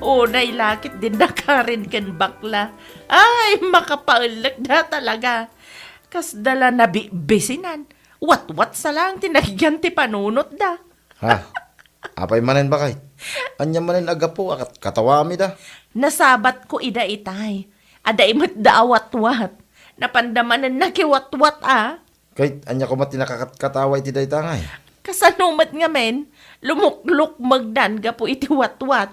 Unay la ketdin da Karen ken bakla. Ay, makapaellekda talaga. Kasda la nabibisinan. Watwat sa laeng ti nakigan ti panunotda. Ha? Apay manen, baket? Ania manen a gapu a kat-, katawamida? Nasabatko ida itay. Adda imetda a watwat. Napanda manen nakiwatwat a. Ket ania koma ti nakakatkatawa iti dayta ngay? Kasano met ngamin, lumuklukmegdan gapu iti watwat.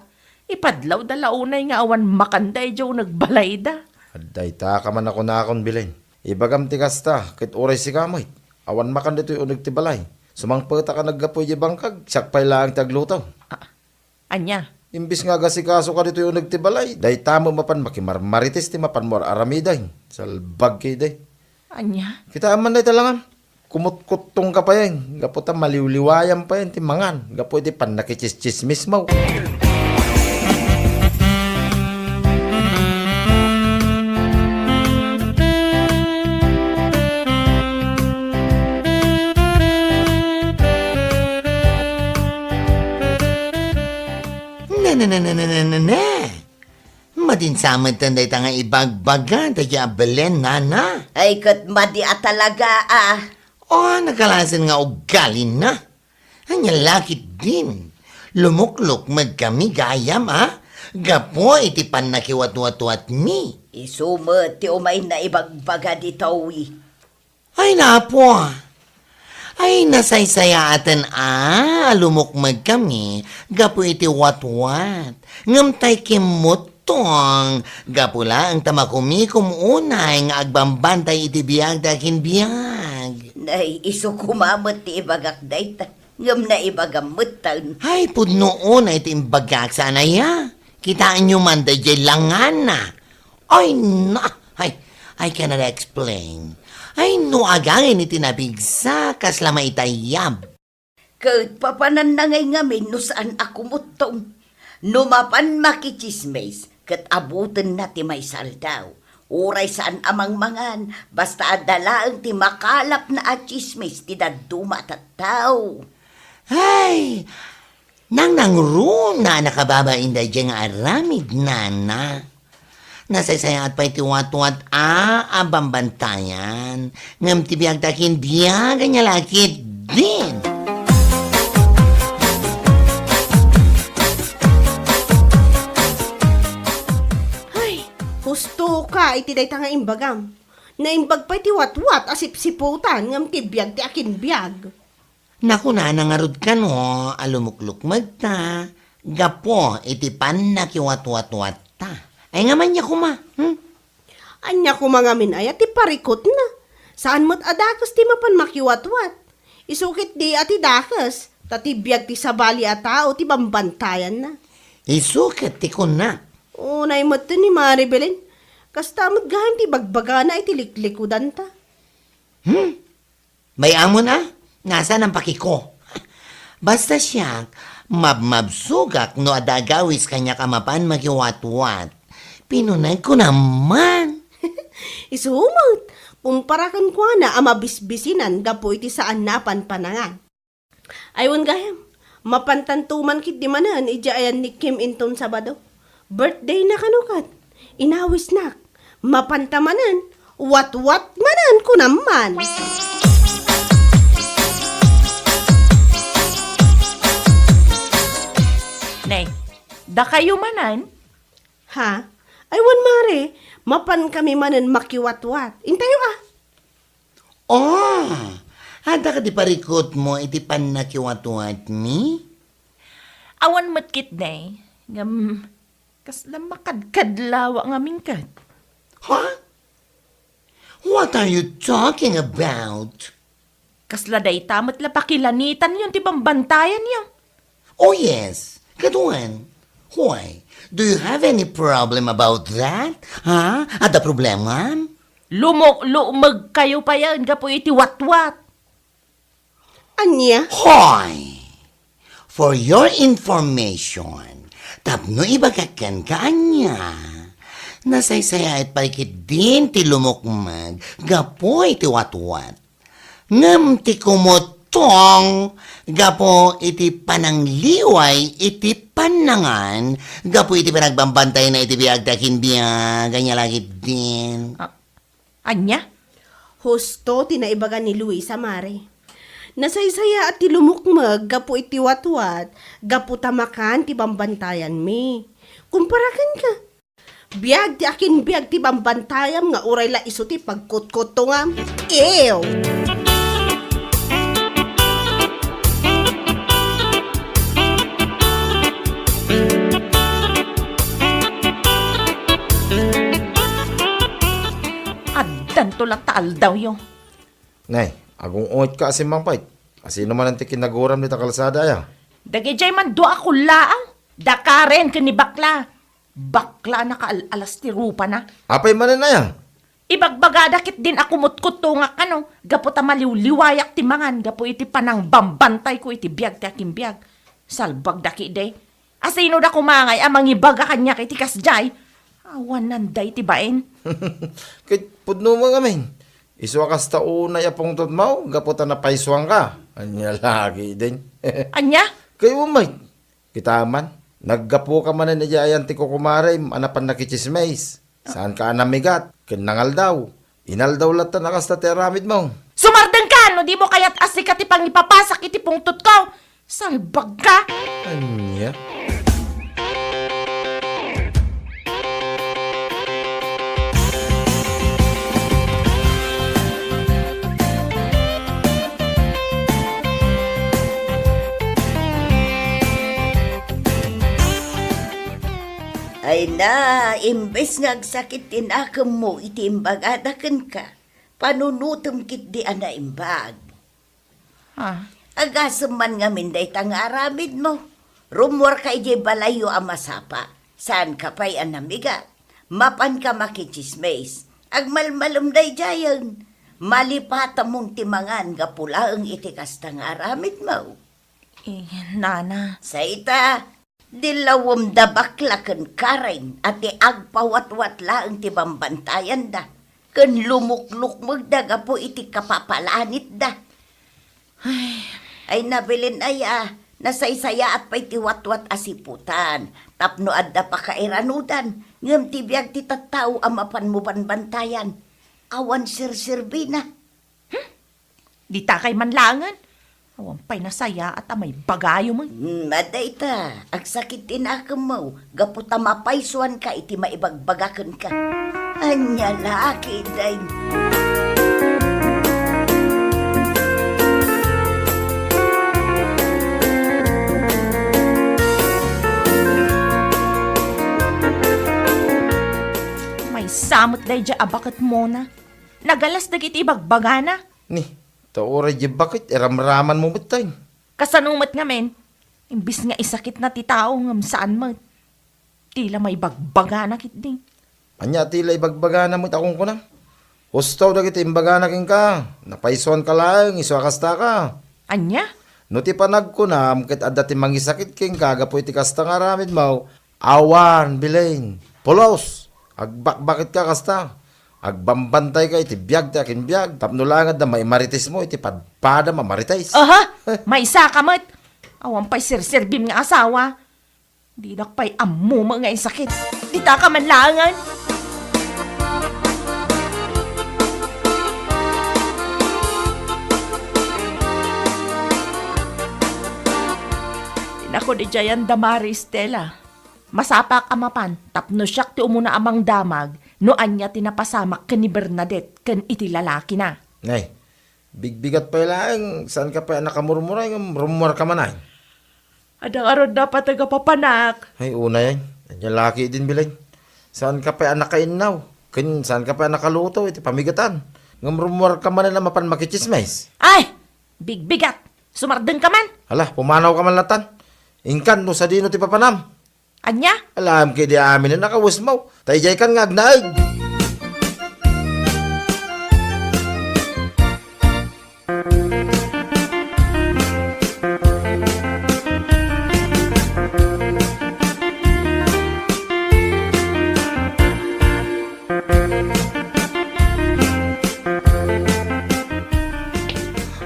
Ipadlawda la unay nga awan makanda idiay uneg balayda. Adda ita ka man a kunakon, Belen. Ibagam ti kasta, ket uray sika met, awan makan ditoy uneg ti balay. Sumangpetak a naggapu idiay bangkag, siak pay laeng ti agluto. Ah, ania? Imbes nga agasikasoka ditoy uneg ti balay, dayta met mapan makimarmarites ti mapanmo ar-aramiden. Salbag ketdi. Ania? Kitaem man dayta langam. Kumutkuttongka payen, gapu ta maliwliwayam payen ti mangan, gapu iti pannakitsistsismismo. Ne, ne, ne, ne, ne, ne, ne, ne. Madinsa met dayta nga ibagbaga daydiay a Belen, nana. Ay, ket madi a talaga, a. O, nagkalasen nga ugalina. Ania la ketdin? Lumuklukmegkami gayam, a? Gapu iti pannakiwatwatwatmi. Isu met ti umayna ibagbaga ditoy. Ay, napo. Ay, nasaysayaaten a, a lumukmegkami gapu iti watwat. Ngem tay kimmuttong, gapu laeng ta makumikom unay nga agbambantay iti biag ti akinbiag. Nay, isu koma met ti ibagak dayta. Ngem naibagam metten. Ay, pudno unay ti imbagak, saan aya? Kitaenyo man daydiay langana. Ay, na! Ay, I cannot explain. Ay, no agangin iti napigsa, kasla maitayyab. Ket papananna ngay ngamin no saan a kumuttong. No mapan makitsismis, ket abutenna ti maysa aldaw. Uray saan a mangmangan, basta adda laeng ti makalapna a tsismis ti dadduma a tattao. Ay, nangnangruna a nakababain daydiay nga aramid, nana. Nasaysayaat pay ti watwat a, a bambantayan. Ngem ti biag ti akinbiag, ania la ketdin? Ay, husto ka iti dayta nga imbagam. Naimbag pay ti watwat a sipsiputan ngem ti biag ti akinbiag. Nakunana ngarud kano a lumuklukmegta gapu iti pannakiwatwatwatta. Ay, ngem ania koma, hmm? Ania koma ngamin aya ti parikutna? Saan met a dakes ti mapan makiwatwat. Isu ketdi a ti dakes, ta ti biag ti sabali a tao ti bambantayanna. Isu ket ti kunna. Unay met ni Mari Belen. Kasta met gayam ti bagbagana iti liklikudanta. Hmm? Bay-amon a, nasaan a pakiko? Basta siak, mabmabsogak no adda agawis kaniak a mapan makiwatwat. Pinunegko naman. Isu met, kumpara kenkuana a mabisbisinan gapu iti saanna a panpanangan. Ay, wen gayam, mapantanto man ketdi manen idiay ayannikkim inton Sabado. Birthday na kano ket inawisnak. Mapanta manen, watwat manen kunam man. Nay, dakayo manen? Ha? Ay, wen, Mare, mapan kami manen makiwatwat. Intayo, a. Oh, adda kadi parikutmo iti pannakiwatwatmi? Awan met ketdi, ngem kasla makadkadlawa ngamin ket. Ha? What are you talking about? Kasla dayta met la pakilanitanyo ti bambantayanyo. Oh, yes. Kaduan. Why? Do you have any problem about that? Ha? Adda problemam? Lumukmegkayo payen gapu iti watwat. Ania? Hoy! For your information, tapno ibagak kenka ania, nasaysayaat pay ketdin ti lumukmeg gapu iti watwat. Ngem ti kumuttong gapu iti panangliway iti pannangan, gapu iti panagbambantayanna iti biag ti akinbiag, ania la ketdin. Ah, ania? Husto ti naibaga ni Luisa, Mare. Nasaysayaat ti lumukmeg gapu iti watwat, gapu ta makan ti bambantayanmi. Kumpara kenka, biag ti akinbiag ti bambantayam nga uray la isu ti pagkutkuttongam. Ew! Anto latta aldawyo. Nay, agung-ungetka a simmangpet. Asino manen ti kinaguram dita kalsada, aya? Dagidiay man dua a kullaang. Da Karen ken ni Bakla. Bakla a nakaal-alas ti rupana. Apay manen aya? Ibagbagada ketdin a kumutkuttongak kano, gapu ta maliwliwayak ti mangan gapu iti panangbambantayko iti biag ti akimbiag. Salbagda ketdi. Asino da koma ngay a mangibaga kaniak iti kasdiay? Awanan dayta bain. Ket pudno met ngamin. Isu a kasta unay a pungtotmo gapu ta napaysuanka. Ania la ketdin? Ania? Kayatmo met. Kita man, naggapuka manen idiay ayan ti kukumarem a napan nakitsismis. Saanka a namigat ken nangaldaw. Inaldaw latta a kasta ti aramidmo. Sumardengka no dimo kayat a sika ti pangipapasak iti pungtotko. Salbagka! Ania? Ay na, imbes nga agsakit ti nakemmo iti imbagada kenka, panunotem ketdi a naimbag. Ah. Agasem man ngamin dayta nga aramidmo. Rummuarka idiay balayyo a masapa. Saanka pay a namigat. Mapanka makitsismis. Agmalmalem daydiayen. Malipatamon ti mangan gapu laeng iti kasta nga aramidmo. Eh, nana. Sayta, Dilawem da Bakla ken Karen a ti agpawatwat laeng ti bambantayanda, ken lumuklukmegda gapu iti kapapalanitda. Ay. Ay, nabilin aya, nasaysayaat pay ti watwat a siputan, tapno adda pakairanudan, ngem ti biag ti tattao a mapanmo banbantayan, awan serserbina. Hmm? Ditakay man laengen. Awan pay nasayaat a maibagayo met. Hmm, adda ita, agsakit ti nakemmo, gapu ta mapaysuanka iti maibagbaga kenka. Ania la ketdin? Maysa met daydiay a baket, Mona. Nagalas dagiti ibagbagana. Ni, ta uray di baket, iramramanmo met tay. Kasano met ngamin? Imbis nga isakitna ti tao, ngem saan met. Ti la maibagbagana ketdi. Ania ti la ibagbagana met a kunkunam? Husto dagiti imbagana kenka, napaysuanka laeng, isu a kastaka. Ania? No ti panagkunam ket adda ti mangisakit kenka gapu iti kasta nga aramidmo, awan, Belen. Pulos! Agbakbaketka kasta. Agbambantayka iti biag ti akinbiag, tapno laeng adda maimaritismo iti padpadam a marites. Aha! Maysaka met! Awan pay serserbim nga asawa. Dinak pay ammo nga isakit. Ditaka man laengen. Inako di jayan da Mari Estela. Masapak a mapan tapno siak ti umuna a mangdamag no ania ti napasamak ken ni Bernadette ken iti lalakina. Nay, bigbigat pay laeng, saanka pay a nakamurmuray ngem rummuarka manen. Adda ngarud napateg a papanak. Ay, unay, ania la ketdin, Belen. Saanka pay a nakainnaw, ken saanka pay a nakaluto iti pamigatan. Ngem rummuarka manen a mapan makitsismis. Ay! Bigbigat! Sumardengka man! Hala, pumanawka man latan. Inkan no sadino ti papanam. Ania? Alam ketdi amin a nakawesmo. Ta idiaykan nga agnaed.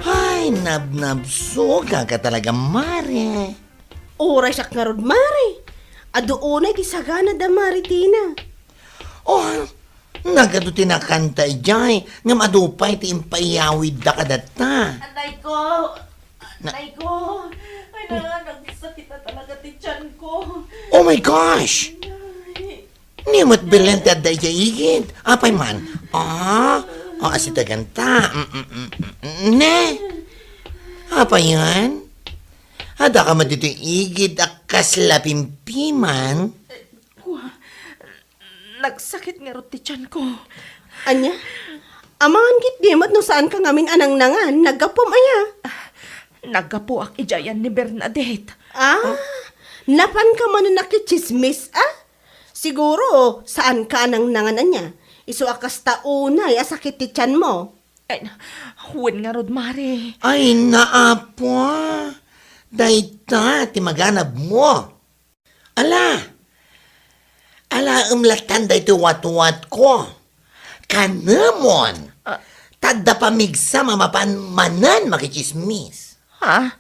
Ay, nabnabsogak talaga, Mare. Uray siak ngarud, Mare. Adu unay ti sagana da Mare Tina. Oh, nagadu ti nakanta idiay, ngem adu pay ti impaiyawidda kadatta. Atay ko! Na- Atay ko! Ay, na, nagsakit na talaga ti tiyan ko. Oh my gosh! Ay. Ni met Belen ti adda idiay igid. Apay man? Ah, ah, asitaganta. Mm, mm, mm, mm, ne? Apay yan? Adda ka met ditoy igid a kasla pimpiman? Kua, nagsakit ngarud ti tiyan ko. Ania? Amangan ketdi met no saanka ngamin a nangnangan, naggapum aya? Naggapuak idiay ni Bernadette. Ah, napanka manen nakitsismis, ah? Siguro, saanka a nangnangan ania. Isu a kasta unay a sakit ti tianmo. Ay, wen ngarud, Mare. Ay, naapo. Dayta ti maganabmo. Ala, alaem lattan daytoy watwatko. Kanemon. Ah. Ta adda pamigsam a mapan manen makitsismis. Ha?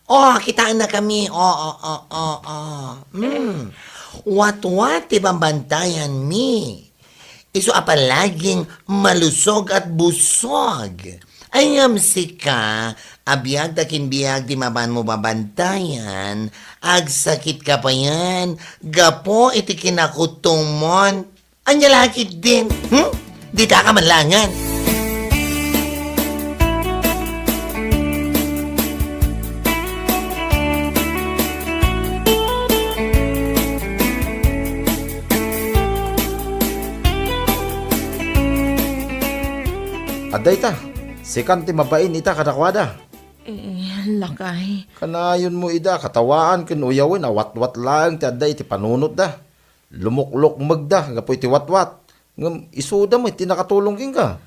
Oh, kitaennakami. Oh, oh, oh, oh, oh. Mm. Watwat ti bambantayanmi. Isu a palaging malusog at busog. Ay ngem sika, a biag ta kin biag ti mapanmo babantayan, agsakitka payen, gapu iti kinakutomon. Ania la ketdin, hmm? Ditaka man laengen. Adda ita, sikan ti mabain ita kadakuada. Eh, lakay. Kanayonmo ida katawaan ken uyawen a watwat laeng ti adda iti panunotda. Lumuklukmegda gapu iti watwat. Ngem isuda met ti nakatulong kenka.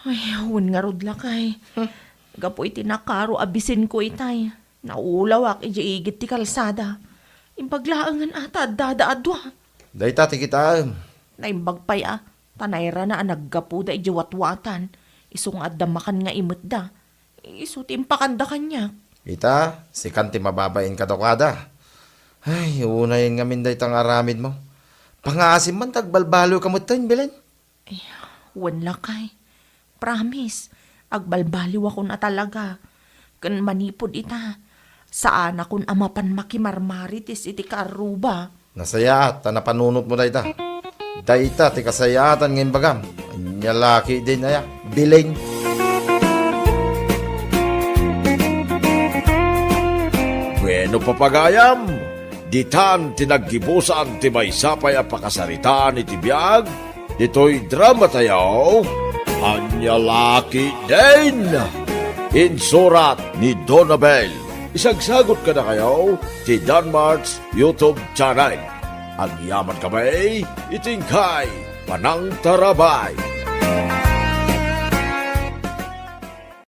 Ay, wen ngarud, lakay. Hmm. Gapu iti nakaro a bisinko itay, naulawak idiay igid ti kalsada. Imbag laengen a ta addada a dua. Dayta ti kitaem. Naimbag pay a, ta nairana a naggapuda idiay watwatan, isu nga adda makan nga imetda. Isu ti impakanda kaniak. Ita, sikan ti mababain kadakuada. Ay, unayen ngamin dayta nga aramidmo. Pangaasim man ta agbalbaliwka metten, Belen. Eh, wen lakay. Promise, agbalbaliwakon a talaga. Ken manipud ita, saanakon a mapan makimarmarites iti kaarruba. Nasayaat ta napanunotmo dayta. Dayta ti kasayaatan nga imbagam. Ania la ketdin aya, Belen. Bueno, papagayam, ditan ti naggibusan ti maysa pay a pakasaritaan iti biag ditoy dramatayo. Ania la ketdin? Insurat ni Donabel. Isagsagot kadakayo ti Danmart's YouTube channel. Agyaman kami iti inkay panangtarabay.